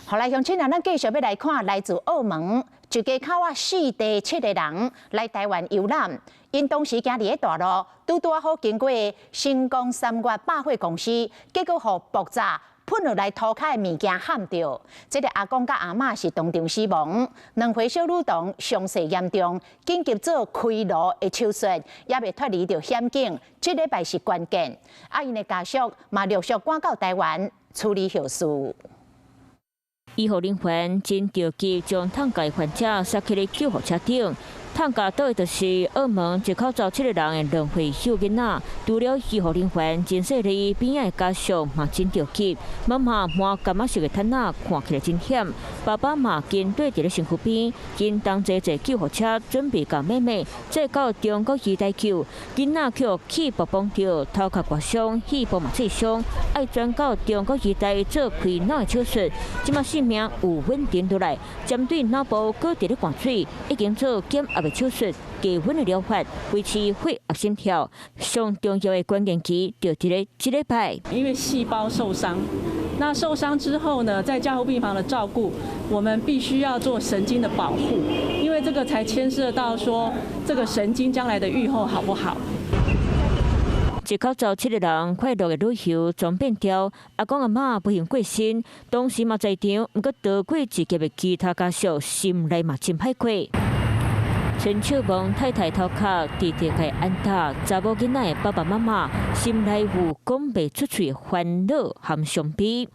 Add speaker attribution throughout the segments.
Speaker 1: 好來，鄉親啊，咱繼續欲來看來自澳門一家口仔四弟七个人來台灣遊覽，𪜶當時行佇咧大路，拄拄仔好經過星光三月百貨公司，結果予爆炸噴落來塗跤的物件譀著。這个阿公佮阿嬤是當場死亡，兩歲小女童傷勢嚴重，緊急做開顱的手術，猶未脫離著險境。這禮拜是關鍵，啊，𪜶的家屬嘛陸續趕到台灣處理後事。
Speaker 2: 醫護人員真著急，將燙鉀患者送去咧救護車頂。燙鉀倒的就是澳門一口罩七个人的兩歲小囡仔。除了醫護人員真細膩，邊仔的家屬嘛真著急。媽媽換柑仔色的毯仔，看起來真險。爸爸嘛緊綴佇咧身軀邊，緊同齊坐救護車，準備共妹妹載到中國醫大救。囡仔予氣爆崩著，頭殼割傷，肺部嘛挫傷，愛轉到中國醫大做開腦的手術。這馬性命有穩定落來，針對腦部閣佇咧灌水，已經做減壓的手術，低溫的療法，維持血壓心跳。上重要的關鍵期就佇咧這禮拜。
Speaker 3: 因為細胞受傷，那受傷之後呢，在加護病房的照顧，我們必須要做神經的保護，因為這個才牽涉到說這個神經將來的預後好不好。
Speaker 2: 一口罩七个人快樂的旅遊全變調，阿公阿嬤不幸過身，當時嘛在場，毋過逃過一劫的其他家屬心內嘛真歹過。陳秋夢太太頭殼直直共按打，查某囡仔的爸爸媽媽心內有講袂出喙的煩惱和傷悲。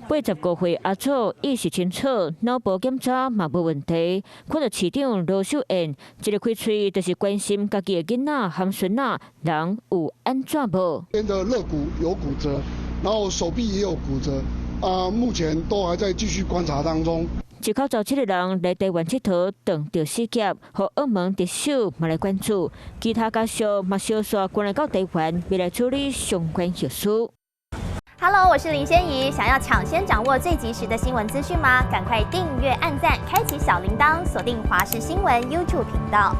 Speaker 2: 85歲阿祖意識清楚，腦部檢查嘛無問題。看著市長羅秀燕，一个開喙就是關心家己的囡仔和孫仔，人有按怎無？
Speaker 4: 邊的肋骨有骨折，然後手臂也有骨折，啊，目前都還在繼續觀察當中。
Speaker 2: 一口罩七个人來台灣𨑨迌，撞著死劫，予澳門特首嘛來關注，其他家屬嘛相續趕來到台灣，欲來處理相關後事。
Speaker 5: Hello，我是林仙怡，想要搶先掌握最及時的新聞資訊嗎？趕快訂閱、按讚、開啟小鈴鐺，鎖定華視新聞 YouTube 頻道。